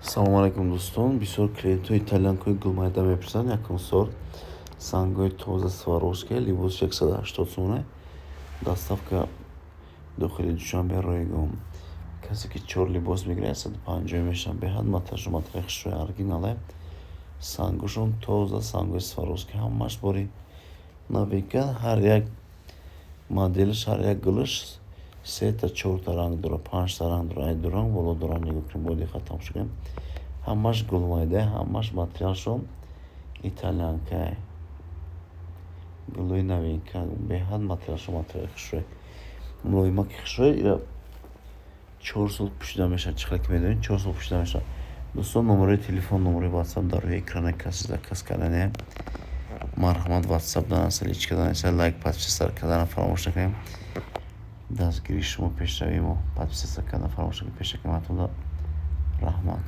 Салому алайкум, дӯстон. Бисёр клиентҳои итальянкаҳои гулмайда мепурсанд. Якум сорт, сангҳои тоза, Сваровская, либоси 180 сомона, доставка дохили Душанбе ройгон. Касе ки чор либос мегирад, 150 мешавад. Беҳад материалшон материали хушрӯи, оригинале, сангошон тоза, сангҳои Сваровский, ҳамааш бори новинка. Ҳар як моделаш, ҳар як гулаш сета, чорта ранг дорад, панҷта ранг дорад, ай ду ранг боло дорад. Нигоҳ кунем, бо диққат тамошо кунем. Ҳамааш гулмайда, ҳамааш материалшон итальянкае, гулои новинка. Беҳад материалшон материали хушрӯй, мулоимаки хушрӯй. Ира 4 сол пӯшида мешавад. Чӣ хеле ки медонед, 4 сол пӯшида мешавад. Дӯстон, номерои телефон, номерои Ватсап дар рӯи экране. Касе заказ кардане, марҳамат, Ватсап данаса, личка данаса. Лайк, подписаться кардана фаромӯш накунем. Дастгирии шумо пешравии мо. Подписаться кардан фаромӯш накунем. Пешакаматонда раҳмат.